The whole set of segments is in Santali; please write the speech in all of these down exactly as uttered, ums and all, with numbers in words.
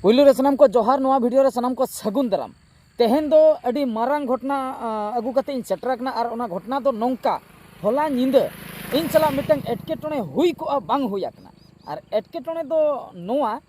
ᱯᱩᱭᱞᱩ ᱨᱮ ᱥᱟᱱᱟᱢ ᱠᱚ ᱡᱚᱦᱟᱨ, ᱱᱚᱣᱟ ᱵᱷᱤᱰᱤᱭᱳ ᱨᱮ ᱥᱟᱱᱟᱢ ᱠᱚ ᱥᱟᱹᱜᱩᱱ ᱫᱟᱨᱟᱢ᱾ ᱛᱮᱦᱮᱧ ᱫᱚ ᱟᱹᱰᱤ ᱢᱟᱨᱟᱝ ᱜᱷᱚᱴᱚᱱᱟ, ᱟ, ᱟᱹᱜᱩ ᱠᱟᱛᱮ ᱤᱧ ᱥᱮᱴᱮᱨ ᱟᱠᱟᱱᱟ᱾ ᱟᱨ ᱚᱱᱟ ᱜᱷᱚᱴᱚᱱᱟ ᱫᱚ ᱱᱚᱝᱠᱟ, ᱦᱚᱞᱟ ᱧᱤᱫᱟᱹ ᱤᱧ ᱥᱟᱞᱟᱜ ᱢᱤᱫᱴᱟᱝ ᱮᱴᱠᱮᱴᱚᱬᱮ ᱦᱩᱭ ᱠᱚᱜᱼᱟ, ᱵᱟᱝ ᱦᱩᱭ ᱟᱠᱟᱱᱟ᱾ ᱟᱨ ᱮᱴᱠᱮᱴᱚᱬᱮ ᱫᱚ ᱱᱚᱣᱟ,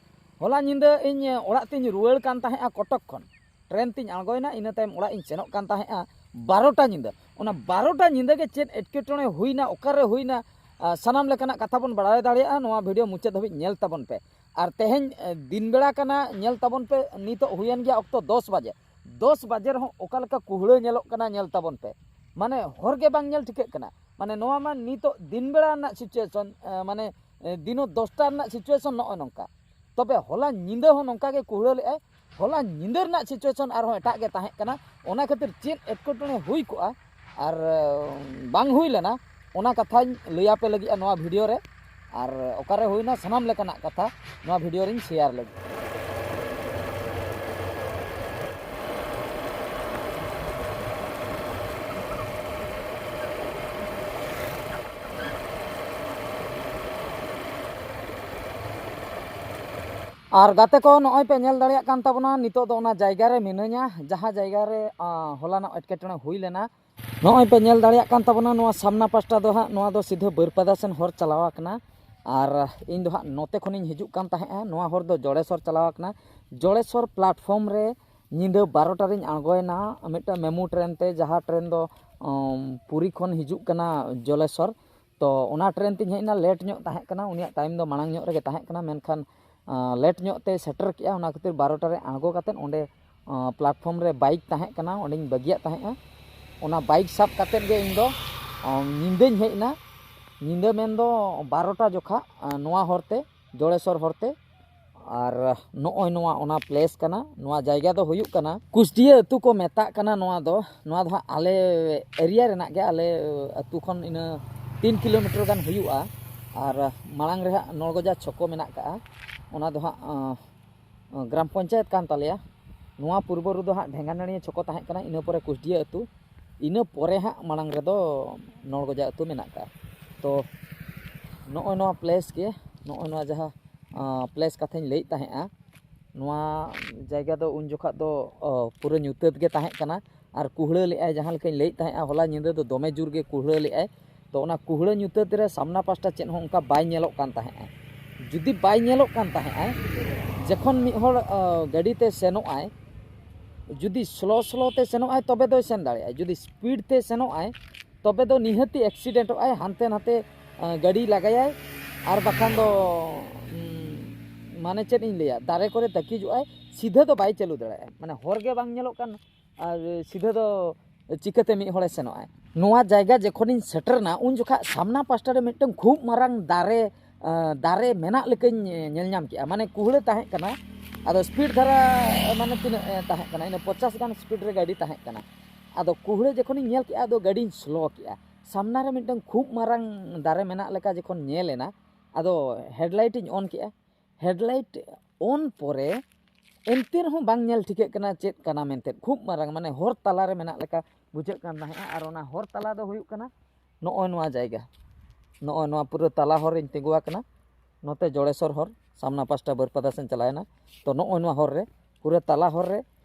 ᱦᱚᱞᱟ ᱧᱤᱫᱟᱹ ᱤᱧ ᱚᱲᱟᱜ ᱛᱤᱧ ᱨᱩᱣᱟᱹᱲ ᱠᱟᱱ ᱛᱟᱦᱮᱸᱜᱼᱟ ᱠᱚᱴᱚᱠ ᱠᱷᱚᱱ᱾ ᱴᱨᱮᱱ ᱛᱤᱧ ᱟᱬᱜᱚᱭᱮᱱᱟ, ᱤᱱᱟᱹ ᱛᱟᱭᱚᱢ ᱚᱲᱟᱜ ᱤᱧ ᱥᱮᱱᱚᱜ ᱠᱟᱱ ᱛᱟᱦᱮᱸᱜᱼᱟ ᱵᱟᱨᱚᱴᱟ ᱧᱤᱫᱟᱹ᱾ ᱚᱱᱟ ᱵᱟᱨᱚᱴᱟ ᱧᱤᱫᱟᱹ ᱜᱮ ᱪᱮᱫ ᱮᱴᱠᱮᱴᱚᱬᱮ ᱦᱩᱭᱱᱟ, ᱚᱠᱟᱨᱮ ᱦᱩᱭᱱᱟ, ᱟ, ᱥᱟᱱᱟᱢ ᱞᱮᱠᱟᱱᱟᱜ ᱠᱟᱛᱷᱟ ᱵᱚᱱ ᱵᱟᱲᱟᱭ ᱫᱟᱲᱮᱭᱟᱜᱼᱟ ᱱᱚᱣᱟ ᱵᱷᱤᱰᱤᱭᱳ ᱢᱩᱪᱟᱹᱫ ᱫᱷᱟᱹᱵᱤᱡ ᱧᱮᱞ ᱛᱟᱵᱚᱱ ᱯᱮ᱾ ᱟᱨ ᱛᱮᱦᱮᱧ, ᱮ, ᱫᱤᱱ ᱵᱮᱲᱟ ᱠᱟᱱᱟ, ᱧᱮᱞ ᱛᱟᱵᱚᱱ ᱯᱮ, ᱱᱤᱛᱚᱜ ᱦᱩᱭᱮᱱ ᱜᱮᱭᱟ ᱚᱠᱛᱚ ᱫᱚᱥ ᱵᱟᱡᱮ᱾ ᱫᱚᱥ ᱵᱟᱡᱮ ᱨᱮᱦᱚᱸ ᱚᱠᱟ ᱞᱮᱠᱟ ᱠᱩᱦᱲᱟᱹ ᱧᱮᱞᱚᱜ ᱠᱟᱱᱟ, ᱧᱮᱞ ᱛᱟᱵᱚᱱ ᱯᱮ᱾ ᱢᱟᱱᱮ ᱦᱚᱨ ᱜᱮ ᱵᱟᱝ ᱧᱮᱞ ᱴᱷᱤᱠᱟᱹᱜ ᱠᱟᱱᱟ᱾ ᱢᱟᱱᱮ ᱱᱚᱣᱟ ᱢᱟ ᱱᱤᱛᱚᱜ ᱫᱤᱱ ᱵᱮᱲᱟ ᱨᱮᱱᱟᱜ ᱥᱤᱪᱩᱭᱮᱥᱚᱱ, ᱮ, ᱢᱟᱱᱮ, ᱮ, ᱫᱤᱱᱚ ᱫᱚᱥᱴᱟ ᱨᱮᱱᱟᱜ ᱥᱤᱪᱩᱭᱮᱥᱚᱱ ᱱᱚᱜᱼᱚᱭ ᱱᱚᱝᱠᱟ᱾ ᱛᱚᱵᱮ ᱦᱚᱞᱟ ᱧᱤᱫᱟᱹ ᱦᱚᱸ ᱱᱚᱝᱠᱟ ᱜᱮ ᱠᱩᱦᱲᱟᱹ ᱞᱮᱫᱼᱟᱭ᱾ ᱦᱚᱞᱟ ᱧᱤᱫᱟᱹ ᱨᱮᱱᱟᱜ ᱥᱤᱪᱩᱭᱮᱥᱚᱱ ᱟᱨᱦᱚᱸ ᱮᱴᱟᱜ ᱜᱮ ᱛᱟᱦᱮᱸ ᱠᱟᱱᱟ᱾ ᱚᱱᱟ ᱠᱷᱟᱹᱛᱤᱨ ᱪᱮᱫ ᱮᱴᱠᱮᱴᱚᱬᱮ ᱦᱩᱭ ᱠᱚᱜᱼᱟ ᱟᱨ, ᱮ, ᱵᱟᱝ ᱦᱩᱭ ᱞᱮᱱᱟ, ᱚᱱᱟ ᱠᱟᱛᱷᱟᱧ ᱞᱟᱹᱭ ᱟᱯᱮ ᱞᱟᱹᱜᱤᱫᱼᱟ ᱱᱚᱣᱟ ᱵᱷᱤᱰᱤᱭᱳ ᱨᱮ᱾ ᱟᱨ ᱚᱠᱟᱨᱮ ᱦᱩᱭᱱᱟ, ᱥᱟᱱᱟᱢ ᱞᱮᱠᱟᱱᱟᱜ ᱠᱟᱛᱷᱟ ᱱᱚᱣᱟ ᱵᱷᱤᱰᱤᱭᱳ ᱨᱤᱧ ᱥᱮᱭᱟᱨ ᱞᱟᱹᱜᱤᱫ᱾ ᱟᱨ ᱜᱟᱛᱮ ᱠᱚ, ᱱᱚᱜᱼᱚᱭ ᱯᱮ ᱧᱮᱞ ᱫᱟᱲᱮᱭᱟᱜ ᱠᱟᱱ ᱛᱟᱵᱚᱱᱟ, ᱱᱤᱛᱚᱜ ᱫᱚ ᱚᱱᱟ ᱡᱟᱭᱜᱟ ᱨᱮ ᱢᱤᱱᱟᱹᱧᱟ, ᱡᱟᱦᱟᱸ ᱡᱟᱭᱜᱟ ᱨᱮ, ᱟ, ᱦᱚᱞᱟᱱᱚᱜ ᱮᱴᱠᱮᱴᱚᱬᱮ ᱦᱩᱭ ᱞᱮᱱᱟ᱾ ᱱᱚᱜᱼᱚᱭ ᱯᱮ ᱧᱮᱞ ᱫᱟᱲᱮᱭᱟᱜ ᱠᱟᱱ ᱛᱟᱵᱚᱱᱟ, ᱱᱚᱣᱟ ᱥᱟᱢᱱᱟ ᱯᱟᱥᱴᱟ ᱫᱚ ᱦᱟᱸᱜ, ᱱᱚᱣᱟ ᱫᱚ ᱥᱤᱫᱷᱟᱹ ᱵᱟᱹᱨᱯᱟᱫᱟ ᱥᱮᱱ ᱦᱚᱨ ᱪᱟᱞᱟᱣ ᱟᱠᱟᱱᱟ᱾ ᱟᱨ ᱤᱧ ᱫᱚ ᱦᱟᱸᱜ ᱱᱚᱛᱮ ᱠᱷᱚᱱᱤᱧ ᱦᱤᱡᱩᱜ ᱠᱟᱱ ᱛᱟᱦᱮᱸᱜᱼᱟ, ᱱᱚᱣᱟ ᱦᱚᱨ ᱫᱚ ᱡᱚᱲᱮᱥᱚᱨ ᱪᱟᱞᱟᱣ ᱟᱠᱟᱱᱟ᱾ ᱡᱚᱲᱮᱥᱚᱨ ᱯᱞᱟᱴᱯᱷᱚᱨᱢ ᱨᱮ ᱧᱤᱫᱟᱹ ᱵᱟᱨᱚᱴᱟ ᱨᱤᱧ ᱟᱬᱜᱚᱭᱮᱱᱟ ᱢᱤᱫᱴᱟᱝ ᱢᱮᱢᱩ ᱴᱨᱮᱱ ᱛᱮ, ᱡᱟᱦᱟᱸ ᱴᱨᱮᱱ ᱫᱚ, ᱩᱢ, ᱯᱩᱨᱤ ᱠᱷᱚᱱ ᱦᱤᱡᱩᱜ ᱠᱟᱱᱟ ᱡᱚᱞᱮᱥᱚᱨ᱾ ᱛᱚ ᱚᱱᱟ ᱴᱨᱮᱱ ᱛᱤᱧ ᱦᱮᱡ ᱮᱱᱟ, ᱞᱮᱴ ᱧᱚᱜ ᱛᱟᱦᱮᱸ ᱠᱟᱱᱟ, ᱩᱱᱤᱭᱟᱜ ᱴᱟᱭᱤᱢ ᱫᱚ ᱢᱟᱲᱟᱝ ᱧᱚᱜ ᱨᱮᱜᱮ ᱛᱟᱦᱮᱸ ᱠᱟᱱᱟ, ᱢᱮᱱᱠᱷᱟᱱ, ᱟᱸ, ᱞᱮᱴ ᱧᱚᱜ ᱛᱮ ᱥᱮᱴᱮᱨ ᱠᱮᱜᱼᱟ᱾ ᱚᱱᱟ ᱠᱷᱟᱹᱛᱤᱨ ᱵᱟᱨᱚᱴᱟ ᱨᱮ ᱟᱬᱜᱚ ᱠᱟᱛᱮᱫ ᱚᱸᱰᱮ, ᱟᱸ, ᱯᱞᱟᱴᱯᱷᱚᱨᱢ ᱨᱮ ᱵᱟᱭᱤᱠ ᱛᱟᱦᱮᱸ ᱠᱟᱱᱟ, ᱚᱸᱰᱮᱧ ᱵᱟᱹᱜᱤᱭᱟᱜ ᱛᱟᱦᱮᱸᱜᱼᱟ᱾ ᱚᱱᱟ ᱵᱟᱭᱤᱠ ᱥᱟᱵ ᱠᱟᱛᱮᱫ ᱜᱮ ᱤᱧ ᱫᱚ, ᱟᱸ, ᱧᱤᱫᱟᱹᱧ ᱦᱮᱡ ᱮᱱᱟ᱾ ᱧᱤᱫᱟᱹ ᱢᱮᱱᱫᱚ ᱵᱟᱨᱚᱴᱟ ᱡᱚᱠᱷᱟ, ᱟᱸ, ᱱᱚᱣᱟ ᱦᱚᱨᱛᱮ, ᱡᱚᱲᱮᱥᱚᱨ ᱦᱚᱨᱛᱮ᱾ ᱟᱨ ᱱᱚᱜᱼᱚᱭ ᱱᱚᱣᱟ ᱚᱱᱟ ᱯᱞᱮᱥ ᱠᱟᱱᱟ᱾ ᱱᱚᱣᱟ ᱡᱟᱭᱜᱟ ᱫᱚ ᱦᱩᱭᱩᱜ ᱠᱟᱱᱟ ᱠᱩᱥᱰᱤᱭᱟᱹ ᱟᱹᱛᱩ ᱠᱚ ᱢᱮᱛᱟᱜ ᱠᱟᱱᱟ ᱱᱚᱣᱟ ᱫᱚ᱾ ᱱᱚᱣᱟ ᱫᱚ ᱦᱟᱸᱜ ᱟᱞᱮ ᱮᱨᱤᱭᱟ ᱨᱮᱱᱟᱜ ᱜᱮ, ᱟᱞᱮ ᱟᱹᱛᱩ ᱠᱷᱚᱱ ᱤᱱᱟᱹ ᱛᱤᱱ ᱠᱤᱞᱳᱢᱤᱴᱟᱨ ᱜᱟᱱ ᱦᱩᱭᱩᱜᱼᱟ᱾ ᱟᱨ ᱢᱟᱲᱟᱝ ᱨᱮ ᱦᱟᱸᱜ ᱱᱚᱲᱜᱚᱡᱟ ᱪᱷᱚᱠᱚ ᱢᱮᱱᱟᱜ ᱠᱟᱜᱼᱟ, ᱚᱱᱟ ᱫᱚ ᱦᱟᱸᱜ, ᱟᱸ, ᱜᱨᱟᱢ ᱯᱚᱧᱪᱟᱭᱮᱛ ᱠᱟᱱ ᱛᱟᱞᱮᱭᱟ᱾ ᱱᱚᱣᱟ ᱯᱩᱨᱵᱚ ᱨᱮᱫᱚ ᱦᱟᱸᱜ ᱰᱷᱮᱝᱜᱟᱱᱟᱹᱲᱤᱭᱟᱹ ᱪᱷᱚᱠᱚ ᱛᱟᱦᱮᱸ ᱠᱟᱱᱟ, ᱤᱱᱟᱹ ᱯᱚᱨᱮ ᱠᱩᱥᱰᱤᱭᱟᱹ ᱟᱹᱛᱩ, ᱤᱱᱟᱹ ᱯᱚᱨᱮ ᱦᱟᱸᱜ ᱢᱟᱲᱟᱝ ᱨᱮᱫᱚ ᱱᱚᱲᱜᱚᱡᱟ ᱟᱹᱛᱩ ᱢᱮᱱᱟᱜ ᱠᱟᱜᱼᱟ᱾ ᱛᱚ ᱱᱚᱜᱼᱚᱭ ᱱᱚᱣᱟ ᱯᱞᱮᱥ ᱜᱮ, ᱱᱚᱜᱼᱚᱭ ᱱᱚᱣᱟ ᱡᱟᱦᱟᱸ, ᱟᱸ, ᱯᱞᱮᱥ ᱠᱟᱛᱷᱟᱧ ᱞᱟᱹᱭᱮᱫ ᱛᱟᱦᱮᱸᱜᱼᱟ, ᱱᱚᱣᱟ ᱡᱟᱭᱜᱟ ᱫᱚ ᱩᱱ ᱡᱚᱠᱷᱟᱜ ᱫᱚ ᱚ, ᱯᱩᱨᱟᱹ ᱧᱩᱛᱟᱹᱛ ᱜᱮ ᱛᱟᱦᱮᱸ ᱠᱟᱱᱟ᱾ ᱟᱨ ᱠᱩᱦᱲᱟᱹ ᱞᱮᱫᱟᱭ, ᱡᱟᱦᱟᱸ ᱞᱮᱠᱟᱧ ᱞᱟᱹᱭᱮᱫ ᱛᱟᱦᱮᱸᱫᱼᱟ, ᱦᱚᱞᱟ ᱧᱤᱫᱟᱹ ᱫᱚ ᱫᱚᱢᱮ ᱡᱳᱨ ᱜᱮ ᱠᱩᱦᱲᱟᱹ ᱞᱮᱫᱟᱭ᱾ ᱛᱚ ᱚᱱᱟ ᱠᱩᱦᱲᱟᱹ ᱧᱩᱛᱟᱹᱛ ᱨᱮ ᱥᱟᱢᱱᱟ ᱯᱟᱥᱴᱟ ᱪᱮᱫ ᱦᱚᱸ ᱚᱱᱠᱟ ᱵᱟᱭ ᱧᱮᱞᱚᱜ ᱠᱟᱱ ᱛᱟᱦᱮᱸᱫᱼᱟ᱾ ᱡᱩᱫᱤ ᱵᱟᱭ ᱧᱮᱞᱚᱜ ᱠᱟᱱ ᱛᱟᱦᱮᱸᱫᱼᱟ, ᱡᱚᱠᱷᱚᱱ ᱢᱤᱫ ᱦᱚᱲ ᱚ, ᱜᱟᱹᱰᱤ ᱛᱮ ᱥᱮᱱᱚᱜ ᱟᱭ, ᱡᱩᱫᱤ ᱥᱞᱳ ᱥᱞᱳ ᱛᱮ ᱥᱮᱱᱚᱜ ᱟᱭ, ᱛᱚᱵᱮ ᱫᱚᱭ ᱥᱮᱱ ᱫᱟᱲᱮᱭᱟᱜᱼᱟ᱾ ᱡᱩᱫᱤ ᱥᱯᱤᱰ ᱛᱮ ᱥᱮᱱᱚᱜ ᱟᱭ, ᱛᱚᱵᱮ ᱫᱚ ᱱᱤᱦᱟᱹᱛᱤ ᱮᱠᱥᱤᱰᱮᱱᱴᱚᱜ ᱟᱭ, ᱦᱟᱱᱛᱮ ᱱᱟᱛᱮ ᱟᱸ, ᱜᱟᱹᱰᱤ ᱞᱟᱜᱟᱭᱟᱭ᱾ ᱟᱨ ᱵᱟᱠᱷᱟᱱ ᱫᱚ ᱩᱸ, ᱢᱟᱱᱮ ᱪᱮᱫ ᱤᱧ ᱞᱟᱹᱭᱟ, ᱫᱟᱨᱮ ᱠᱚᱨᱮ ᱛᱟᱹᱠᱤᱡᱚᱜ ᱟᱭ, ᱥᱤᱫᱷᱟᱹ ᱫᱚ ᱵᱟᱭ ᱪᱟᱹᱞᱩ ᱫᱟᱲᱮᱭᱟᱜᱼᱟ᱾ ᱢᱟᱱᱮ ᱦᱚᱨ ᱜᱮ ᱵᱟᱝ ᱧᱮᱞᱚᱜ ᱠᱟᱱ, ᱟᱨ ᱥᱤᱫᱷᱟᱹ ᱫᱚ ᱪᱤᱠᱟᱹᱛᱮ ᱢᱤᱫ ᱦᱚᱲᱮ ᱥᱮᱱᱚᱜᱼᱟᱭ? ᱱᱚᱣᱟ ᱡᱟᱭᱜᱟ ᱡᱚᱠᱷᱚᱱᱤᱧ ᱥᱮᱴᱮᱨᱱᱟ, ᱩᱱ ᱡᱚᱠᱷᱟᱜ ᱥᱟᱢᱱᱟ ᱯᱟᱥᱴᱟ ᱨᱮ ᱢᱤᱫᱴᱟᱝ ᱠᱷᱩᱵ ᱢᱟᱨᱟᱝ ᱫᱟᱨᱮ, ᱟᱸ, ᱫᱟᱨᱮ ᱢᱮᱱᱟᱜ ᱞᱮᱠᱟᱧ ᱧᱮᱞ ᱧᱟᱢ ᱠᱮᱜᱼᱟ᱾ ᱢᱟᱱᱮ ᱠᱩᱦᱲᱟᱹ ᱛᱟᱦᱮᱸ ᱠᱟᱱᱟ, ᱟᱫᱚ ᱥᱯᱤᱰ ᱫᱷᱟᱨᱟ ᱢᱟᱱᱮ ᱛᱤᱱᱟᱹᱜ ᱮ ᱛᱟᱦᱮᱸ ᱠᱟᱱᱟ, ᱤᱱᱟᱹ ᱯᱚᱪᱟᱥ ᱜᱟᱱ ᱥᱯᱤᱰ ᱨᱮ ᱜᱟᱹᱰᱤ ᱛᱟᱦᱮᱸ ᱠᱟᱱᱟ᱾ ᱟᱫᱚ ᱠᱩᱦᱲᱟᱹ ᱡᱚᱠᱷᱚᱱᱤᱧ ᱧᱮᱞ ᱠᱮᱜᱼᱟ, ᱟᱫᱚ ᱜᱟᱹᱰᱤᱧ ᱥᱞᱳ ᱠᱮᱜᱼᱟ᱾ ᱥᱟᱢᱱᱟ ᱨᱮ ᱢᱤᱫᱴᱟᱝ ᱠᱷᱩᱵ ᱢᱟᱨᱟᱝ ᱫᱟᱨᱮ ᱢᱮᱱᱟᱜ ᱞᱮᱠᱟ ᱡᱚᱠᱷᱚᱱ ᱧᱮᱞ ᱮᱱᱟ, ᱟᱫᱚ ᱦᱮᱰᱞᱟᱭᱤᱴ ᱤᱧ ᱚᱱ ᱠᱮᱜᱼᱟ᱾ ᱦᱮᱰᱞᱟᱭᱤᱴ ᱚᱱ ᱯᱚᱨᱮ ᱮᱱᱛᱮ ᱨᱮᱦᱚᱸ ᱵᱟᱝ ᱧᱮᱞ ᱴᱷᱤᱠᱟᱹᱜ ᱠᱟᱱᱟ ᱪᱮᱫ ᱠᱟᱱᱟ ᱢᱮᱱᱛᱮ, ᱠᱷᱩᱵ ᱢᱟᱨᱟᱝ, ᱢᱟᱱᱮ ᱦᱚᱨ ᱛᱟᱞᱟᱨᱮ ᱢᱮᱱᱟᱜ ᱞᱮᱠᱟ ᱵᱩᱡᱷᱟᱹᱜ ᱠᱟᱱ ᱛᱟᱦᱮᱸᱜᱼᱟ᱾ ᱟᱨ ᱚᱱᱟ ᱦᱚᱨ ᱛᱟᱞᱟ ᱫᱚ ᱦᱩᱭᱩᱜ ᱠᱟᱱᱟ ᱱᱚᱜᱼᱚᱭ ᱱᱚᱣᱟ ᱡᱟᱭᱜᱟ, ᱱᱚᱜᱼᱚᱭ ᱱᱚᱣᱟ ᱯᱩᱨᱟᱹ ᱛᱟᱞᱟ ᱦᱚᱨ ᱨᱤᱧ ᱛᱤᱸᱜᱩ ᱟᱠᱟᱱᱟ᱾ ᱱᱚᱛᱮ ᱡᱚᱲᱮᱥᱚᱨ ᱦᱚᱨ, ᱥᱟᱢᱱᱟ ᱯᱟᱥᱴᱟ ᱵᱟᱹᱨᱯᱟᱫᱟ ᱥᱮᱱ ᱪᱟᱞᱟᱣᱮᱱᱟ᱾ ᱛᱚ ᱱᱚᱜᱼᱚᱭ ᱱᱚᱣᱟ ᱦᱚᱨ ᱨᱮ, ᱯᱩᱨᱟᱹ ᱛᱟᱞᱟ ᱦᱚᱨ ᱨᱮ,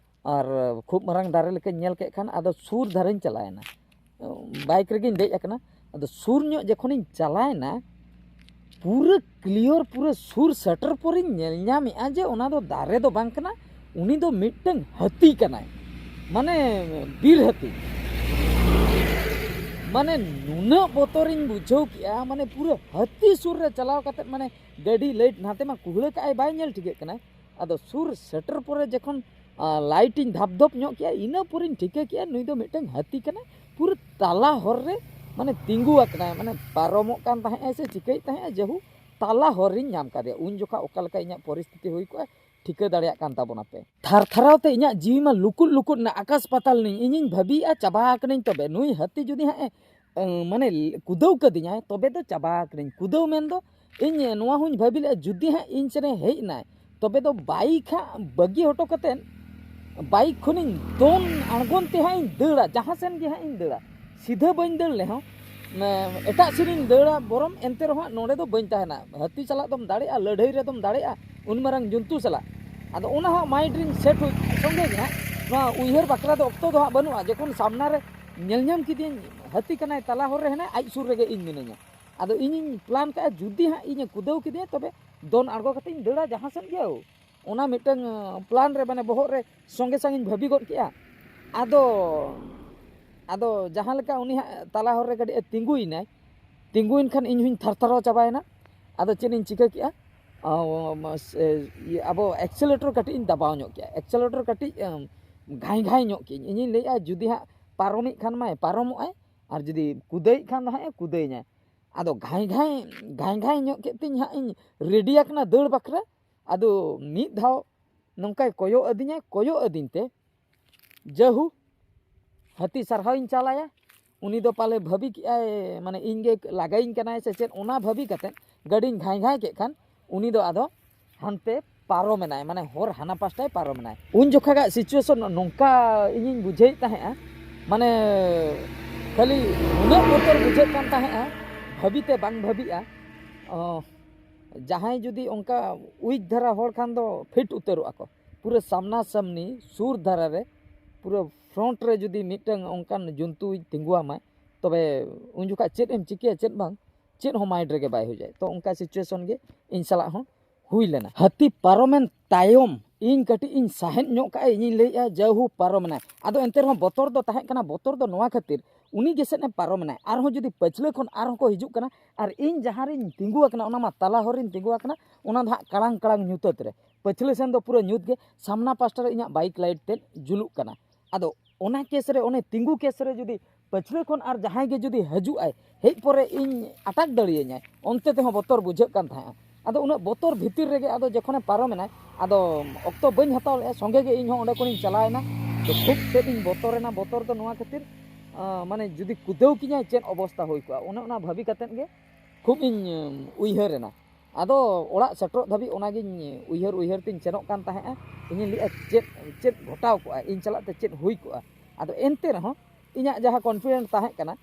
ᱟᱨ ᱠᱷᱩᱵ ᱢᱟᱨᱟᱝ ᱫᱟᱨᱮ ᱞᱮᱠᱟᱧ ᱧᱮᱞ ᱠᱮᱫ ᱠᱷᱟᱱ ᱟᱫᱚ ᱥᱩᱨ ᱫᱷᱟᱨᱮᱧ ᱪᱟᱞᱟᱣᱮᱱᱟ᱾ ᱵᱟᱭᱤᱠ ᱨᱮᱜᱮᱧ ᱫᱮᱡ ᱟᱠᱟᱱᱟ᱾ ᱟᱫᱚ ᱥᱩᱨ ᱧᱚᱜ ᱡᱚᱠᱷᱚᱱᱤᱧ ᱪᱟᱞᱟᱣᱮᱱᱟ, ᱯᱩᱨᱟᱹ ᱠᱞᱤᱭᱚᱨ, ᱯᱩᱨᱟᱹ ᱥᱩᱨ ᱥᱮᱴᱮᱨ ᱯᱚᱨᱮᱧ ᱧᱮᱞ ᱧᱟᱢᱮᱜᱼᱟ ᱡᱮ ᱚᱱᱟ ᱫᱚ ᱫᱟᱨᱮ ᱫᱚ ᱵᱟᱝ ᱠᱟᱱᱟ, ᱩᱱᱤ ᱫᱚ ᱢᱤᱫᱴᱟᱝ ᱦᱟᱹᱛᱤ ᱠᱟᱱᱟᱭ, ᱢᱟᱱᱮ ᱵᱤᱨ ᱦᱟᱹᱛᱤ᱾ ᱢᱟᱱᱮ ᱱᱩᱱᱟᱹᱜ ᱵᱚᱛᱚᱨᱤᱧ ᱵᱩᱡᱷᱟᱹᱣ ᱠᱮᱜᱼᱟ, ᱢᱟᱱᱮ ᱯᱩᱨᱟᱹ ᱦᱟᱹᱛᱤ ᱥᱩᱨ ᱨᱮ ᱪᱟᱞᱟᱣ ᱠᱟᱛᱮᱫ, ᱢᱟᱱᱮ ᱜᱟᱹᱰᱤ ᱞᱟᱭᱤᱴ ᱱᱟᱛᱮ ᱢᱟ ᱠᱩᱦᱲᱟᱹ ᱠᱟᱜᱼᱟᱭ, ᱵᱟᱭ ᱧᱮᱞ ᱴᱷᱤᱠᱟᱹᱜ ᱠᱟᱱᱟᱭ᱾ ᱟᱫᱚ ᱥᱩᱨ ᱥᱮᱴᱮᱨ ᱯᱚᱨᱮ ᱡᱚᱠᱷᱚᱱ ᱟᱨ ᱞᱟᱭᱤᱴ ᱤᱧ ᱫᱷᱟᱯ ᱫᱷᱚᱯ ᱧᱚᱜ ᱠᱮᱜᱼᱟ, ᱤᱱᱟᱹ ᱯᱚᱨᱮᱧ ᱴᱷᱤᱠᱟᱹ ᱠᱮᱜᱼᱟ ᱱᱩᱭ ᱫᱚ ᱢᱤᱫᱴᱟᱝ ᱦᱟᱹᱛᱤ ᱠᱟᱱᱟᱭ᱾ ᱯᱩᱨᱟᱹ ᱛᱟᱞᱟ ᱦᱚᱨ ᱨᱮ ᱢᱟᱱᱮ ᱛᱤᱸᱜᱩ ᱟᱠᱟᱱᱟᱭ, ᱢᱟᱱᱮ ᱯᱟᱨᱚᱢᱚᱜ ᱠᱟᱱ ᱛᱟᱦᱮᱸᱜ ᱟᱭ ᱥᱮ ᱪᱤᱠᱟᱹᱭᱮᱫ ᱛᱟᱦᱮᱸᱜ ᱟᱭ, ᱡᱟᱹᱦᱩ ᱛᱟᱞᱟ ᱦᱚᱨ ᱨᱤᱧ ᱧᱟᱢ ᱠᱟᱫᱮᱭᱟ᱾ ᱩᱱ ᱡᱚᱠᱷᱟ ᱚᱠᱟ ᱞᱮᱠᱟ ᱤᱧᱟᱹᱜ ᱯᱚᱨᱤᱥᱛᱷᱤᱛᱤ ᱦᱩᱭ ᱠᱚᱜᱼᱟ, ᱴᱷᱤᱠᱟᱹ ᱫᱟᱲᱮᱭᱟᱜ ᱠᱟᱱ ᱛᱟᱵᱚᱱᱟᱯᱮ᱾ ᱛᱷᱟᱨ ᱛᱷᱟᱨᱟᱣ ᱛᱮ ᱤᱧᱟᱹᱜ ᱡᱤᱣᱤ ᱢᱟ ᱞᱩᱠᱩᱫ ᱞᱩᱠᱩᱫ ᱮᱱᱟ, ᱟᱠᱟᱥ ᱯᱟᱛᱟᱞ ᱱᱟᱹᱧ᱾ ᱤᱧᱤᱧ ᱵᱷᱟᱹᱵᱤᱭᱮᱫᱼᱟ ᱪᱟᱵᱟ ᱟᱠᱟᱱᱟᱹᱧ, ᱛᱚᱵᱮ ᱱᱩᱭ ᱦᱟᱹᱛᱤ ᱡᱩᱫᱤ ᱦᱟᱸᱜ ᱮ ᱮᱸ, ᱢᱟᱱᱮ ᱠᱩᱫᱟᱹᱣ ᱠᱟᱹᱫᱤᱧᱟᱭ, ᱛᱚᱵᱮ ᱫᱚ ᱪᱟᱵᱟ ᱟᱠᱟᱱᱟᱹᱧ᱾ ᱠᱩᱫᱟᱹᱣ ᱢᱮᱱᱫᱚ ᱤᱧ ᱱᱚᱣᱟ ᱦᱚᱸᱧ ᱵᱷᱟᱹᱵᱤ ᱞᱮᱫᱼᱟ, ᱡᱩᱫᱤ ᱦᱟᱸᱜ ᱤᱧ ᱥᱮᱱᱮ ᱦᱮᱡ ᱮᱱᱟᱭ, ᱛᱚᱵᱮ ᱫᱚ ᱵᱟᱭᱤᱠ ᱦᱟᱸᱜ ᱵᱟᱹᱜᱤ ᱦᱚᱴᱚ ᱠᱟᱛᱮᱫ ᱵᱟᱭᱤᱠ ᱠᱷᱚᱱᱤᱧ ᱫᱚᱱ ᱟᱬᱜᱚᱱ ᱛᱮ ᱦᱟᱸᱜ ᱤᱧ ᱫᱟᱹᱲᱟ, ᱡᱟᱦᱟᱸ ᱥᱮᱱ ᱜᱮ ᱦᱟᱸᱜ ᱤᱧ ᱫᱟᱹᱲᱟ᱾ ᱥᱤᱫᱷᱟᱹ ᱵᱟᱹᱧ ᱫᱟᱹᱲ ᱨᱮᱦᱚᱸ, ᱢᱮ-, ᱮᱴᱟᱜ ᱥᱮᱱᱤᱧ ᱫᱟᱹᱲᱟ ᱵᱚᱨᱚᱢ, ᱮᱱᱛᱮ ᱨᱮᱦᱚᱸ ᱦᱟᱸᱜ ᱱᱚᱰᱮ ᱫᱚ ᱵᱟᱹᱧ ᱛᱟᱦᱮᱱᱟ᱾ ᱦᱟᱹᱛᱤ ᱥᱟᱞᱟᱜ ᱫᱚᱢ ᱫᱟᱲᱮᱜᱼᱟ, ᱞᱟᱹᱲᱦᱟᱹᱭ ᱨᱮᱫᱚᱢ ᱫᱟᱲᱮᱜᱼᱟ ᱩᱱ ᱢᱟᱨᱟᱝ ᱡᱚᱱᱛᱩ ᱥᱟᱞᱟᱜ, ᱟᱫᱚ ᱚᱱᱟ ᱦᱚᱸ ᱢᱟᱭᱤᱱᱰ ᱨᱤᱧ ᱥᱮᱴ ᱦᱩᱭ ᱥᱚᱸᱜᱮ ᱜᱮ ᱦᱟᱸᱜ, ᱱᱚᱣᱟ ᱩᱭᱦᱟᱹᱨ ᱵᱟᱠᱷᱨᱟ ᱫᱚ ᱚᱠᱛᱚ ᱫᱚ ᱦᱟᱸᱜ ᱵᱟᱹᱱᱩᱜᱼᱟ᱾ ᱡᱚᱠᱷᱚᱱ ᱥᱟᱢᱱᱟ ᱨᱮ ᱧᱮᱞ ᱧᱟᱢ ᱠᱤᱫᱤᱧ ᱦᱟᱹᱛᱤ ᱠᱟᱱᱟᱭ, ᱛᱟᱞᱟ ᱦᱚᱨ ᱨᱮ ᱦᱮᱱᱟᱭ, ᱟᱡ ᱥᱩᱨ ᱨᱮᱜᱮ ᱤᱧ ᱢᱤᱱᱟᱹᱧᱟ, ᱟᱫᱚ ᱤᱧᱤᱧ ᱯᱞᱟᱱ ᱠᱟᱜᱼᱟ, ᱡᱩᱫᱤ ᱦᱟᱸᱜ ᱤᱧᱮ ᱠᱩᱫᱟᱹᱣ ᱠᱤᱫᱤᱧᱟ, ᱛᱚᱵᱮ ᱫᱚᱱ ᱟᱬᱜᱚ ᱠᱟᱛᱮᱧ ᱫᱟᱹᱲᱟ ᱡᱟᱦᱟᱸ ᱥᱮᱫ ᱜᱮ᱾ ᱚᱱᱟ ᱢᱤᱫᱴᱟᱝ ᱯᱞᱟᱱ ᱨᱮ ᱢᱟᱱᱮ ᱵᱚᱦᱚᱜ ᱨᱮ ᱥᱚᱸᱜᱮ ᱥᱟᱝ ᱤᱧ ᱵᱷᱟᱹᱵᱤ ᱜᱚᱫ ᱠᱮᱜᱼᱟ᱾ ᱟᱫᱚ ᱟᱫᱚ ᱡᱟᱦᱟᱸ ᱞᱮᱠᱟ ᱩᱱᱤ ᱦᱟᱸᱜ ᱛᱟᱞᱟ ᱦᱚᱨ ᱨᱮ ᱠᱟᱹᱴᱤᱡ ᱮ ᱛᱤᱸᱜᱩᱭᱮᱱᱟᱭ, ᱛᱤᱸᱜᱩᱭᱮᱱ ᱠᱷᱟᱱ ᱤᱧ ᱦᱚᱸᱧ ᱛᱷᱟᱨ ᱛᱷᱟᱨᱟᱣ ᱪᱟᱵᱟᱭᱮᱱᱟ᱾ ᱟᱫᱚ ᱪᱮᱫ ᱤᱧ ᱪᱤᱠᱟᱹ ᱠᱮᱜᱼᱟ? ᱚ, ᱢᱟᱥᱮ, ᱤᱭᱟᱹ, ᱟᱵᱚ ᱮᱠᱥᱮᱞᱮᱴᱚᱨ ᱠᱟᱹᱴᱤᱡ ᱤᱧ ᱫᱟᱵᱟᱣ ᱧᱚᱜ ᱠᱮᱜᱼᱟ, ᱮᱠᱥᱮᱞᱮᱴᱚᱨ ᱠᱟᱹᱴᱤᱡ ᱮᱢ, ᱜᱷᱟᱸᱭ ᱜᱷᱟᱸᱭ ᱧᱚᱜ ᱠᱮᱜᱼᱟᱹᱧ᱾ ᱤᱧᱤᱧ ᱞᱟᱹᱭᱮᱜᱼᱟ, ᱡᱩᱫᱤ ᱦᱟᱸᱜ ᱯᱟᱨᱚᱢᱮᱫ ᱠᱷᱟᱱ ᱢᱟᱭ ᱯᱟᱨᱚᱢᱚᱜᱼᱟᱭ, ᱟᱨ ᱡᱩᱫᱤ ᱠᱩᱫᱟᱹᱭᱮᱫ ᱠᱷᱟᱱ ᱫᱚ ᱦᱟᱸᱜ ᱮ ᱠᱩᱫᱟᱹᱭᱧᱟᱭ᱾ ᱟᱫᱚ ᱜᱷᱟᱸᱭ ᱜᱷᱟᱸᱭ, ᱜᱷᱟᱸᱭ ᱜᱷᱟᱸᱭ ᱧᱚᱜ ᱠᱮᱫ ᱛᱤᱧ ᱦᱟᱸᱜ ᱤᱧ ᱨᱮᱰᱤ ᱟᱠᱟᱱᱟ ᱫᱟᱹᱲ ᱵᱟᱠᱷᱨᱟ᱾ ᱟᱫᱚ ᱢᱤᱫ ᱫᱷᱟᱣ ᱱᱚᱝᱠᱟᱭ ᱠᱚᱭᱚᱜ ᱟᱹᱫᱤᱧᱟ, ᱠᱚᱭᱚᱜ ᱟᱹᱫᱤᱧ ᱛᱮ ᱡᱟᱹᱦᱩ, ᱦᱟᱹᱛᱤ ᱥᱟᱨᱦᱟᱣᱤᱧ ᱪᱟᱞᱟᱭᱟ, ᱩᱱᱤ ᱫᱚ ᱯᱟᱞᱮ ᱵᱷᱟᱹᱵᱤ ᱠᱮᱜᱼᱟᱭ, ᱢᱟᱱᱮ, ᱤᱧ ᱜᱮ ᱞᱟᱜᱟᱭᱤᱧ ᱠᱟᱱᱟᱭ ᱥᱮ ᱪᱮᱫ, ᱚᱱᱟ ᱵᱷᱟᱹᱵᱤ ᱠᱟᱛᱮᱫ ᱜᱟᱹᱰᱤᱧ ᱜᱷᱟᱸᱭ ᱜᱷᱟᱸᱭ ᱠᱮᱫ ᱠᱷᱟᱱ ᱩᱱᱤ ᱫᱚ ᱟᱫᱚ ᱦᱟᱱᱛᱮ ᱯᱟᱨᱚᱢᱮᱱᱟᱭ, ᱢᱟᱱᱮ, ᱦᱚᱨ ᱦᱟᱱᱟ ᱯᱟᱥᱴᱟᱭ ᱯᱟᱨᱚᱢᱮᱱᱟᱭ᱾ ᱩᱱ ᱡᱚᱠᱷᱟᱜᱟᱜ ᱥᱤᱪᱩᱭᱮᱥᱚᱱ ᱱᱚᱝᱠᱟ ᱤᱧᱤᱧ ᱵᱩᱡᱷᱟᱹᱣᱮᱫ ᱛᱟᱦᱮᱸᱜᱼᱟ, ᱢᱟᱱᱮ, ᱠᱷᱟᱹᱞᱤ ᱱᱩᱱᱟᱹᱜ ᱵᱚᱛᱚᱨ ᱵᱩᱡᱷᱟᱹᱜ ᱠᱟᱱ ᱛᱟᱦᱮᱸᱜᱼᱟ, ᱵᱷᱟᱹᱵᱤ ᱛᱮ ᱵᱟᱝ ᱵᱷᱟᱹᱵᱤᱜᱼᱟ᱾ ᱚ, ᱡᱟᱦᱟᱸᱭ ᱡᱩᱫᱤ ᱚᱱᱠᱟ ᱩᱭᱤᱠ ᱫᱷᱟᱨᱟ ᱦᱚᱲ ᱠᱷᱟᱱ ᱫᱚ ᱯᱷᱤᱴ ᱩᱛᱟᱹᱨᱚᱜᱼᱟ ᱠᱚ᱾ ᱯᱩᱨᱟᱹ ᱥᱟᱢᱱᱟ ᱥᱟᱢᱱᱤ ᱥᱩᱨ ᱫᱷᱟᱨᱟ ᱨᱮ, ᱯᱩᱨᱟᱹ ᱯᱷᱨᱚᱱᱴ ᱨᱮ ᱡᱩᱫᱤ ᱢᱤᱫᱴᱟᱝ ᱚᱱᱠᱟᱱ ᱡᱚᱱᱛᱩᱭ ᱛᱤᱸᱜᱩᱣᱟᱢᱟᱭ, ᱛᱚᱵᱮ ᱩᱱ ᱡᱚᱠᱷᱟᱜ ᱪᱮᱫ ᱮᱢ ᱪᱤᱠᱟᱹᱭᱟ, ᱪᱮᱫ ᱵᱟᱝ, ᱪᱮᱫ ᱦᱚᱸ ᱢᱟᱭᱤᱱᱰ ᱨᱮᱜᱮ ᱵᱟᱭ ᱦᱤᱡᱩᱜᱼᱟ᱾ ᱛᱚ, ᱚᱱᱠᱟ ᱥᱤᱪᱩᱭᱮᱥᱚᱱ ᱜᱮ ᱤᱧ ᱥᱟᱞᱟᱜ ᱦᱚᱸ ᱦᱩᱭ ᱞᱮᱱᱟ᱾ ᱦᱟᱹᱛᱤ ᱯᱟᱨᱚᱢᱮᱱ ᱛᱟᱭᱚᱢ ᱤᱧ ᱠᱟᱹᱴᱤᱡ ᱤᱧ ᱥᱟᱦᱮᱫ ᱧᱚᱜ ᱠᱟᱜᱼᱟ, ᱤᱧᱤᱧ ᱞᱟᱹᱭᱮᱜᱼᱟ, ᱡᱟᱹᱦᱩ ᱯᱟᱨᱚᱢᱮᱱᱟᱭ᱾ ᱟᱫᱚ ᱮᱱᱛᱮ ᱨᱮᱦᱚᱸ ᱵᱚᱛᱚᱨ ᱫᱚ ᱛᱟᱦᱮᱸ ᱠᱟᱱᱟ, ᱵᱚᱛᱚᱨ ᱫᱚ ᱱᱚᱣᱟ ᱠᱷᱟᱹᱛᱤᱨ, ᱩᱱᱤ ᱜᱮᱥᱮᱫ ᱮ ᱯᱟᱨᱚᱢᱮᱱᱟᱭ, ᱟᱨᱦᱚᱸ ᱡᱩᱫᱤ ᱯᱟᱹᱪᱷᱞᱟᱹ ᱠᱷᱚᱱ ᱟᱨᱦᱚᱸ ᱠᱚ ᱦᱤᱡᱩᱜ ᱠᱟᱱᱟ, ᱟᱨ ᱤᱧ ᱡᱟᱦᱟᱸ ᱨᱤᱧ ᱛᱤᱸᱜᱩ ᱟᱠᱟᱱᱟ, ᱚᱱᱟ ᱢᱟ ᱛᱟᱞᱟ ᱦᱚᱨ ᱨᱤᱧ ᱛᱤᱸᱜᱩ ᱟᱠᱟᱱᱟ, ᱚᱱᱟ ᱫᱚ ᱦᱟᱸᱜ ᱠᱟᱲᱟᱝ ᱠᱟᱲᱟᱝ ᱧᱩᱛᱟᱹᱛ ᱨᱮ, ᱯᱟᱹᱪᱷᱞᱟᱹ ᱥᱮᱱ ᱫᱚ ᱯᱩᱨᱟᱹ ᱧᱩᱛ ᱜᱮ, ᱥᱟᱢᱱᱟ ᱯᱟᱥᱴᱟ ᱨᱮ ᱤᱧᱟᱹᱜ ᱵᱟᱭᱤᱠ ᱞᱟᱭᱤᱴ ᱛᱮᱫ ᱡᱩᱞᱩᱜ ᱠᱟᱱᱟ᱾ ᱟᱫᱚ ᱚᱱᱟ ᱠᱮᱥ ᱨᱮ, ᱚᱱᱮ ᱛᱤᱸᱜᱩ ᱠᱮᱥ ᱨᱮ ᱡᱩᱫᱤ ᱯᱟᱹᱪᱷᱞᱟᱹ ᱠᱷᱚᱱ ᱟᱨ ᱡᱟᱦᱟᱸᱭ ᱜᱮ ᱡᱩᱫᱤ ᱦᱤᱡᱩᱜ ᱟᱭ, ᱦᱮᱡ ᱯᱚᱨᱮ ᱤᱧ ᱟᱴᱟᱠ ᱫᱟᱲᱮᱭᱟᱹᱧᱟᱭ, ᱚᱱᱛᱮ ᱛᱮᱦᱚᱸ ᱵᱚᱛᱚᱨ ᱵᱩᱡᱷᱟᱹᱜ ᱠᱟᱱ ᱛᱟᱦᱮᱸᱜᱼᱟ᱾ ᱟᱫᱚ ᱩᱱᱟᱹᱜ ᱵᱚᱛᱚᱨ ᱵᱷᱤᱛᱤᱨ ᱨᱮᱜᱮ ᱟᱫᱚ ᱡᱚᱠᱷᱚᱱᱮ ᱯᱟᱨᱚᱢᱮᱱᱟᱭ, ᱟᱫᱚ ᱚᱠᱛᱚ ᱵᱟᱹᱧ ᱦᱟᱛᱟᱣ ᱞᱮᱫᱼᱟ, ᱥᱚᱸᱜᱮ ᱜᱮ ᱤᱧ ᱦᱚᱸ ᱚᱸᱰᱮ ᱠᱷᱚᱱᱤᱧ ᱪᱟᱞᱟᱣᱮᱱᱟ᱾ ᱛᱚ, ᱠᱷᱩᱵ ᱛᱮᱫ ᱤᱧ ᱵᱚᱛᱚᱨᱮᱱᱟ᱾ ᱵᱚᱛᱚᱨ ᱫᱚ ᱱᱚᱣᱟ ᱠᱷᱟᱹᱛᱤᱨ, ᱟᱸ, ᱢᱟᱱᱮ, ᱡᱩᱫᱤ ᱠᱩᱫᱟᱹᱣ ᱠᱤᱧᱟᱭ, ᱪᱮᱫ ᱚᱵᱚᱥᱛᱟ ᱦᱩᱭ ᱠᱚᱜᱼᱟ, ᱚᱱᱮ ᱚᱱᱟ ᱵᱷᱟᱹᱵᱤ ᱠᱟᱛᱮᱫ ᱜᱮ ᱠᱷᱩᱵ ᱤᱧ, ᱩᱢ, ᱩᱭᱦᱟᱹᱨᱮᱱᱟ᱾ ᱟᱫᱚ ᱚᱲᱟᱜ ᱥᱮᱴᱮᱨᱚᱜ ᱫᱷᱟᱹᱵᱤᱡ ᱚᱱᱟᱜᱤᱧ ᱩᱭᱦᱟᱹᱨ ᱩᱭᱦᱟᱹᱨ ᱛᱤᱧ ᱥᱮᱱᱚᱜ ᱠᱟᱱ ᱛᱟᱦᱮᱸᱜᱼᱟ᱾ ᱤᱧᱤᱧ ᱞᱟᱹᱭᱮᱜᱼᱟ, ᱪᱮᱫ, ᱪᱮᱫ ᱜᱷᱚᱴᱟᱣ ᱠᱚᱜᱼᱟ, ᱤᱧ ᱥᱟᱞᱟᱜ ᱛᱮ ᱪᱮᱫ ᱦᱩᱭ ᱠᱚᱜᱼᱟ? ᱟᱫᱚ ᱮᱱᱛᱮ ᱨᱮᱦᱚᱸ ᱤᱧᱟᱹᱜ ᱡᱟᱦᱟᱸ ᱠᱚᱱᱯᱷᱤᱰᱮᱱᱴ ᱛᱟᱦᱮᱸ ᱠᱟᱱᱟ,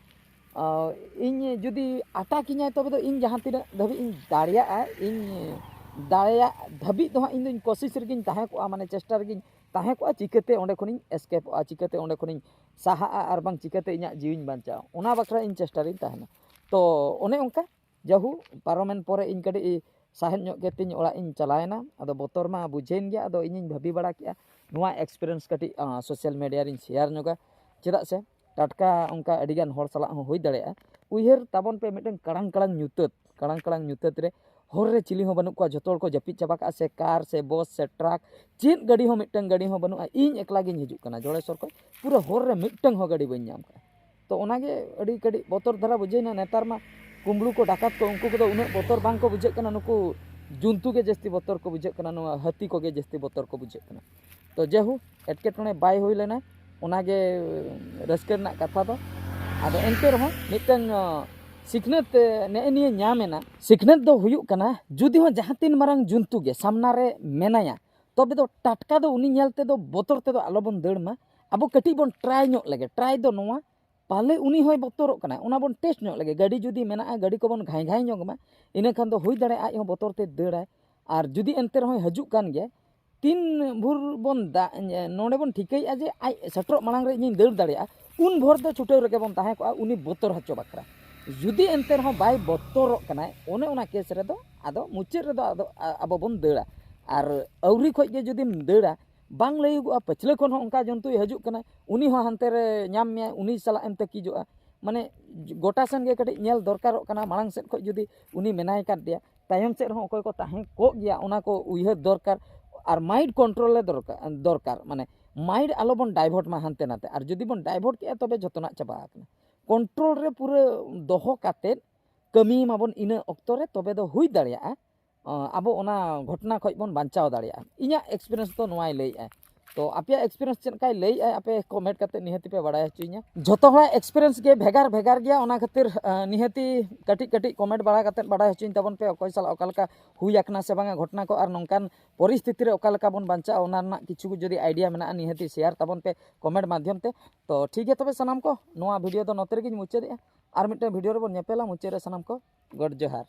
ᱟᱸ, ᱤᱧ ᱡᱩᱫᱤ ᱟᱴᱟᱠᱤᱧᱟᱭ, ᱛᱚᱵᱮ ᱫᱚ ᱤᱧ ᱡᱟᱦᱟᱸ ᱛᱤᱱᱟᱹᱜ ᱫᱷᱟᱹᱵᱤᱡ ᱤᱧ ᱫᱟᱲᱮᱭᱟᱜᱼᱟ, ᱤᱧ ᱫᱟᱲᱮᱭᱟᱜ ᱫᱷᱟᱹᱵᱤᱡ ᱫᱚ ᱦᱟᱸᱜ ᱤᱧ ᱫᱚᱧ ᱠᱳᱥᱤᱥ ᱨᱮᱜᱮᱧ ᱛᱟᱦᱮᱸ ᱠᱚᱜᱼᱟ, ᱢᱟᱱᱮ ᱪᱮᱥᱴᱟ ᱨᱮᱜᱮᱧ ᱛᱟᱦᱮᱸ ᱠᱚᱜᱼᱟ, ᱪᱤᱠᱟᱹᱛᱮ ᱚᱸᱰᱮ ᱠᱷᱚᱱᱤᱧ ᱮᱥᱠᱮᱯᱚᱜᱼᱟ, ᱪᱤᱠᱟᱹᱛᱮ ᱚᱸᱰᱮ ᱠᱷᱚᱱᱤᱧ ᱥᱟᱦᱟᱜᱼᱟ, ᱟᱨ ᱵᱟᱝ ᱪᱤᱠᱟᱹᱛᱮ ᱤᱧᱟᱹᱜ ᱡᱤᱣᱤᱧ ᱵᱟᱧᱪᱟᱣᱟ, ᱚᱱᱟ ᱵᱟᱠᱷᱨᱟ ᱤᱧ ᱪᱮᱥᱴᱟ ᱨᱤᱧ ᱛᱟᱦᱮᱱᱟ᱾ ᱛᱚ ᱚᱱᱮ ᱚᱱᱠᱟ ᱡᱟᱦᱩ ᱯᱟᱨᱚᱢᱮᱱ ᱯᱚᱨᱮ ᱤᱧ ᱠᱟᱹᱴᱤᱡ ᱥᱟᱦᱮᱫ ᱧᱚᱜ ᱠᱟᱛᱮᱧ ᱚᱲᱟᱜ ᱤᱧ ᱪᱟᱞᱟᱣᱮᱱᱟ᱾ ᱟᱫᱚ ᱵᱚᱛᱚᱨ ᱢᱟ ᱵᱩᱡᱷᱟᱹᱣᱮᱱ ᱜᱮᱭᱟ, ᱟᱫᱚ ᱤᱧᱤᱧ ᱵᱷᱟᱹᱵᱤ ᱵᱟᱲᱟ ᱠᱮᱜᱼᱟ ᱱᱚᱣᱟ ᱮᱠᱥᱯᱤᱨᱤᱭᱮᱱᱥ ᱠᱟᱹᱴᱤᱡ ᱥᱳᱥᱟᱞ ᱢᱤᱰᱤᱭᱟ ᱨᱤᱧ ᱥᱮᱭᱟᱨ ᱧᱚᱜᱟ, ᱪᱮᱫᱟᱜ ᱥᱮ ᱴᱟᱴᱠᱟ ᱚᱱᱠᱟ ᱟᱹᱰᱤᱜᱟᱱ ᱦᱚᱲ ᱥᱟᱞᱟᱜ ᱦᱚᱸ ᱦᱩᱭ ᱫᱟᱲᱮᱭᱟᱜᱼᱟ᱾ ᱩᱭᱦᱟᱹᱨ ᱛᱟᱵᱚᱱ ᱯᱮ, ᱢᱤᱫᱴᱟᱝ ᱠᱟᱲᱟᱝ ᱠᱟᱲᱟᱝ ᱧᱩᱛᱟᱹᱛ, ᱠᱟᱲᱟᱝ ᱠᱟᱲᱟᱝ ᱧᱩᱛᱟᱹᱛ ᱨᱮ ᱦᱚᱨ ᱨᱮ ᱪᱤᱞᱤ ᱦᱚᱸ ᱵᱟᱹᱱᱩᱜ ᱠᱚᱣᱟ, ᱡᱷᱚᱛᱚ ᱦᱚᱲ ᱠᱚ ᱡᱟᱹᱯᱤᱫ ᱪᱟᱵᱟ ᱠᱟᱜᱼᱟ, ᱥᱮ ᱠᱟᱨ ᱥᱮ ᱵᱚᱥ ᱥᱮ ᱴᱨᱟᱠ, ᱪᱮᱫ ᱜᱟᱹᱰᱤ ᱦᱚᱸ ᱢᱤᱫᱴᱟᱝ ᱜᱟᱹᱰᱤ ᱦᱚᱸ ᱵᱟᱹᱱᱩᱜᱼᱟ᱾ ᱤᱧ ᱮᱠᱞᱟ ᱜᱤᱧ ᱦᱤᱡᱩᱜ ᱠᱟᱱᱟ ᱡᱚᱲᱮᱥᱚᱨ ᱠᱷᱚᱱ, ᱯᱩᱨᱟᱹ ᱦᱚᱨ ᱨᱮ ᱢᱤᱫᱴᱟᱝ ᱦᱚᱸ ᱜᱟᱹᱰᱤ ᱵᱟᱹᱧ ᱧᱟᱢ ᱠᱟᱜᱼᱟ᱾ ᱛᱚ ᱚᱱᱟᱜᱮ ᱟᱹᱰᱤ ᱠᱟᱹᱴᱤᱡ ᱵᱚᱛᱚᱨ ᱫᱷᱟᱨᱟ ᱵᱩᱡᱷᱟᱹᱣᱮᱱᱟ᱾ ᱱᱮᱛᱟᱨ ᱢᱟ ᱠᱩᱢᱵᱽᱲᱩ ᱠᱚ, ᱰᱟᱠᱟᱛ ᱠᱚ, ᱩᱱᱠᱩ ᱠᱚᱫᱚ ᱩᱱᱟᱹᱜ ᱵᱚᱛᱚᱨ ᱵᱟᱝ ᱠᱚ ᱵᱩᱡᱷᱟᱹᱜ ᱠᱟᱱᱟ, ᱱᱩᱠᱩ ᱡᱚᱱᱛᱩ ᱜᱮ ᱡᱟᱹᱥᱛᱤ ᱵᱚᱛᱚᱨ ᱠᱚ ᱵᱩᱡᱷᱟᱹᱜ ᱠᱟᱱᱟ, ᱱᱚᱣᱟ ᱦᱟᱹᱛᱤ ᱠᱚᱜᱮ ᱡᱟᱹᱥᱛᱤ ᱵᱚᱛᱚᱨ ᱠᱚ ᱵᱩᱡᱷᱟᱹᱜ ᱠᱟᱱᱟ᱾ ᱛᱚ ᱡᱟᱭᱦᱳᱠ, ᱮᱴᱠᱮᱴᱚᱬᱮ ᱵᱟᱭ ᱦᱩᱭ ᱞᱮᱱᱟ, ᱚᱱᱟᱜᱮ ᱨᱟᱹᱥᱠᱟᱹ ᱨᱮᱱᱟᱜ ᱠᱟᱛᱷᱟ ᱫᱚ᱾ ᱟᱫᱚ ᱮᱱᱛᱮ ᱨᱮᱦᱚᱸ ᱢᱤᱫᱴᱟᱝ ᱥᱤᱠᱷᱱᱟᱹᱛ ᱱᱮᱜᱼᱮ ᱱᱤᱭᱟᱹ ᱧᱟᱢ ᱮᱱᱟ᱾ ᱥᱤᱠᱷᱱᱟᱹᱛ ᱫᱚ ᱦᱩᱭᱩᱜ ᱠᱟᱱᱟ, ᱡᱩᱫᱤ ᱦᱚᱸ ᱡᱟᱦᱟᱸ ᱛᱤᱱ ᱢᱟᱨᱟᱝ ᱡᱚᱱᱛᱩ ᱜᱮ ᱥᱟᱢᱱᱟ ᱨᱮ ᱢᱮᱱᱟᱭᱟ, ᱛᱚᱵᱮ ᱫᱚ ᱴᱟᱴᱠᱟ ᱫᱚ ᱩᱱᱤ ᱧᱮᱞ ᱛᱮᱫᱚ ᱵᱚᱛᱚᱨ ᱛᱮᱫᱚ ᱟᱞᱚᱵᱚᱱ ᱫᱟᱹᱲ ᱢᱟ᱾ ᱟᱵᱚ ᱠᱟᱹᱴᱤᱡ ᱵᱚᱱ ᱴᱨᱟᱭ ᱧᱚᱜ ᱞᱮᱜᱮ᱾ ᱴᱨᱟᱭ ᱫᱚ ᱱᱚᱣᱟ, ᱯᱟᱞᱮ ᱩᱱᱤ ᱦᱚᱸᱭ ᱵᱚᱛᱚᱨᱚᱜ ᱠᱟᱱᱟ, ᱚᱱᱟ ᱵᱚᱱ ᱴᱮᱥᱴ ᱧᱚᱜ ᱞᱮᱜᱮ᱾ ᱜᱟᱹᱰᱤ ᱡᱩᱫᱤ ᱢᱮᱱᱟᱜᱼᱟ, ᱜᱟᱹᱰᱤ ᱠᱚᱵᱚᱱ ᱜᱷᱟᱭ ᱜᱷᱟᱭ ᱧᱚᱜ ᱢᱟ, ᱤᱱᱟᱹ ᱠᱷᱟᱱ ᱫᱚ ᱦᱩᱭ ᱫᱟᱲᱮᱭᱟᱜᱼᱟ ᱟᱡ ᱦᱚᱸ ᱵᱚᱛᱚᱨ ᱛᱮ ᱫᱟᱹᱲᱟᱭ᱾ ᱟᱨ ᱡᱩᱫᱤ ᱮᱱᱛᱮ ᱨᱮᱦᱚᱸᱭ ᱦᱤᱡᱩᱜ ᱠᱟᱱ ᱜᱮᱭᱟ, ᱛᱤᱱ ᱵᱷᱳᱨ ᱵᱚᱱ ᱫᱟ-, ᱱᱚᱰᱮ ᱵᱚᱱ ᱴᱷᱤᱠᱟᱹᱭᱮᱫᱼᱟ ᱡᱮ ᱟᱡ ᱥᱮᱴᱮᱨᱚᱜ ᱢᱟᱲᱟᱝ ᱨᱮ ᱤᱧᱤᱧ ᱫᱟᱹᱲ ᱫᱟᱲᱮᱭᱟᱜᱼᱟ, ᱩᱱ ᱵᱷᱳᱨ ᱫᱚ ᱪᱷᱩᱴᱟᱹᱣ ᱨᱮᱜᱮ ᱵᱚᱱ ᱛᱟᱦᱮᱸ ᱠᱚᱜᱼᱟ ᱩᱱᱤ ᱵᱚᱛᱚᱨ ᱦᱚᱪᱚ ᱵᱟᱠᱷᱨᱟ᱾ ᱡᱩᱫᱤ ᱮᱱᱛᱮ ᱨᱮᱦᱚᱸ ᱵᱟᱭ ᱵᱚᱛᱚᱨᱚᱜ ᱠᱟᱱᱟᱭ, ᱚᱱᱮ ᱚᱱᱟ ᱠᱮᱥ ᱨᱮᱫᱚ ᱟᱫᱚ ᱢᱩᱪᱟᱹᱫ ᱨᱮᱫᱚ ᱟᱫᱚ ᱟ-, ᱟᱵᱚ ᱵᱚᱱ ᱫᱟᱹᱲᱟ᱾ ᱟᱨ ᱟᱹᱣᱨᱤ ᱠᱷᱚᱡ ᱜᱮ ᱡᱩᱫᱤᱢ ᱫᱟᱹᱲᱟ, ᱵᱟᱝ ᱞᱟᱹᱭᱚᱜᱚᱜᱼᱟ, ᱯᱟᱹᱪᱷᱞᱟᱹ ᱠᱷᱚᱱ ᱦᱚᱸ ᱚᱱᱠᱟ ᱡᱚᱱᱛᱩᱭ ᱦᱤᱡᱩᱜ ᱠᱟᱱᱟ, ᱩᱱᱤ ᱦᱚᱸ ᱦᱟᱱᱛᱮ ᱨᱮ ᱧᱟᱢ ᱢᱮᱭᱟᱭ, ᱩᱱᱤ ᱥᱟᱞᱟᱜ ᱮᱢ ᱛᱟᱹᱠᱤᱡᱚᱜᱼᱟ᱾ ᱢᱟᱱᱮ ᱜᱚᱴᱟ ᱥᱮᱱ ᱜᱮ ᱠᱟᱹᱴᱤᱡ ᱧᱮᱞ ᱫᱚᱨᱠᱟᱨᱚᱜ ᱠᱟᱱᱟ, ᱢᱟᱲᱟᱝ ᱥᱮᱫ ᱠᱷᱚᱡ ᱡᱩᱫᱤ ᱩᱱᱤ ᱢᱮᱱᱟᱭ ᱠᱟᱫ ᱫᱮᱭᱟ, ᱛᱟᱭᱚᱢ ᱥᱮᱫ ᱨᱮᱦᱚᱸ ᱚᱠᱚᱭ ᱠᱚ ᱛᱟᱦᱮᱸ ᱠᱚᱜ ᱜᱮᱭᱟ, ᱚᱱᱟ ᱠᱚ ᱩᱭᱦᱟᱹᱨ ᱫᱚᱨᱠᱟᱨ᱾ ᱟᱨ ᱢᱟᱭᱤᱱᱰ ᱠᱚᱱᱴᱨᱳᱞ ᱨᱮ ᱫᱚᱨᱠᱟᱨ, ᱫᱚᱨᱠᱟᱨ, ᱢᱟᱱᱮ ᱢᱟᱭᱤᱱᱰ ᱟᱞᱚᱵᱚᱱ ᱰᱟᱭᱵᱷᱟᱨᱴ ᱢᱟ ᱦᱟᱱᱛᱮ ᱱᱟᱛᱮ᱾ ᱟᱨ ᱡᱩᱫᱤ ᱵᱚᱱ ᱰᱟᱭᱵᱷᱟᱨᱴ ᱠᱮᱜᱼᱟ, ᱛᱚᱵᱮ ᱡᱚᱛᱚᱱᱟᱜ ᱪᱟᱵᱟ ᱟᱠᱟᱱᱟ᱾ ᱠᱚᱱᱴᱨᱳᱞ ᱨᱮ ᱯᱩᱨᱟᱹ ᱫᱚᱦᱚ ᱠᱟᱛᱮᱫ ᱠᱟᱹᱢᱤ ᱢᱟᱵᱚᱱ ᱤᱱᱟᱹ ᱚᱠᱛᱚ ᱨᱮ, ᱛᱚᱵᱮ ᱫᱚ ᱦᱩᱭ ᱫᱟᱲᱮᱭᱟᱜᱼᱟ, ᱟᱸ, ᱟᱵᱚ ᱚᱱᱟ ᱜᱷᱚᱴᱚᱱᱟ ᱠᱷᱚᱡ ᱵᱚᱱ ᱵᱟᱧᱪᱟᱣ ᱫᱟᱲᱮᱭᱟᱜᱼᱟ᱾ ᱤᱧᱟᱹᱜ ᱮᱠᱥᱯᱤᱨᱤᱭᱮᱱᱥ ᱫᱚ ᱱᱚᱣᱟᱭ ᱞᱟᱹᱭᱮᱫᱼᱟ᱾ ᱛᱚ ᱟᱯᱮᱭᱟᱜ ᱮᱠᱥᱯᱤᱨᱤᱭᱮᱱᱥ ᱪᱮᱫ ᱞᱮᱠᱟᱭ ᱞᱟᱹᱭᱮᱫᱼᱟ, ᱟᱯᱮ ᱠᱚᱢᱮᱱᱴ ᱠᱟᱛᱮ ᱱᱤᱦᱟᱹᱛᱤ ᱯᱮ ᱵᱟᱲᱟᱭ ᱦᱚᱪᱚᱧᱟ᱾ ᱡᱷᱚᱛᱚ ᱦᱚᱲᱟᱜ ᱮᱠᱥᱯᱤᱨᱤᱭᱮᱱᱥ ᱜᱮ ᱵᱷᱮᱜᱟᱨ ᱵᱷᱮᱜᱟᱨ ᱜᱮᱭᱟ, ᱚᱱᱟ ᱠᱷᱟᱹᱛᱤᱨ, ᱟᱸ, ᱱᱤᱦᱟᱹᱛᱤ ᱠᱟᱹᱴᱤᱡ ᱠᱟᱹᱴᱤᱡ ᱠᱚᱢᱮᱱᱴ ᱵᱟᱲᱟ ᱠᱟᱛᱮ ᱵᱟᱲᱟᱭ ᱦᱚᱪᱚᱧ ᱛᱟᱵᱚᱱ ᱯᱮ, ᱚᱠᱚᱭ ᱥᱟᱞᱟᱜ ᱚᱠᱟ ᱞᱮᱠᱟ ᱦᱩᱭ ᱟᱠᱟᱱᱟ ᱥᱮ ᱵᱟᱝᱟ ᱜᱷᱚᱴᱚᱱᱟ ᱠᱚ, ᱟᱨ ᱱᱚᱝᱠᱟᱱ ᱯᱚᱨᱤᱥᱛᱷᱤᱛᱤ ᱨᱮ ᱚᱠᱟ ᱞᱮᱠᱟ ᱵᱚᱱ ᱵᱟᱧᱪᱟᱜᱼᱟ, ᱚᱱᱟ ᱨᱮᱱᱟᱜ ᱠᱤᱪᱷᱩ ᱡᱩᱫᱤ ᱟᱭᱰᱤᱭᱟ ᱢᱮᱱᱟᱜᱼᱟ, ᱱᱤᱦᱟᱹᱛᱤ ᱥᱮᱭᱟᱨ ᱛᱟᱵᱚᱱ ᱯᱮ ᱠᱚᱢᱮᱱᱴ ᱢᱟᱫᱽᱫᱷᱚᱢ ᱛᱮ᱾ ᱛᱚ ᱴᱷᱤᱠ ᱜᱮᱭᱟ ᱛᱚᱵᱮ ᱥᱟᱱᱟᱢ ᱠᱚ, ᱱᱚᱣᱟ ᱵᱷᱤᱰᱤᱭᱳ ᱫᱚ ᱱᱚᱛᱮ ᱨᱮᱜᱮᱧ ᱢᱩᱪᱟᱹᱫᱮᱜᱼᱟ᱾ ᱟᱨ ᱢᱤᱫᱴᱟᱝ ᱵᱷᱤᱰᱤᱭᱳ ᱨᱮᱵᱚᱱ ᱧᱮᱯᱮᱞᱟ᱾ ᱢᱩᱪᱟᱹᱫ ᱨᱮ ᱥᱟᱱᱟᱢ ᱠᱚ ᱜᱚᱰ ᱡᱚᱦᱟᱨ᱾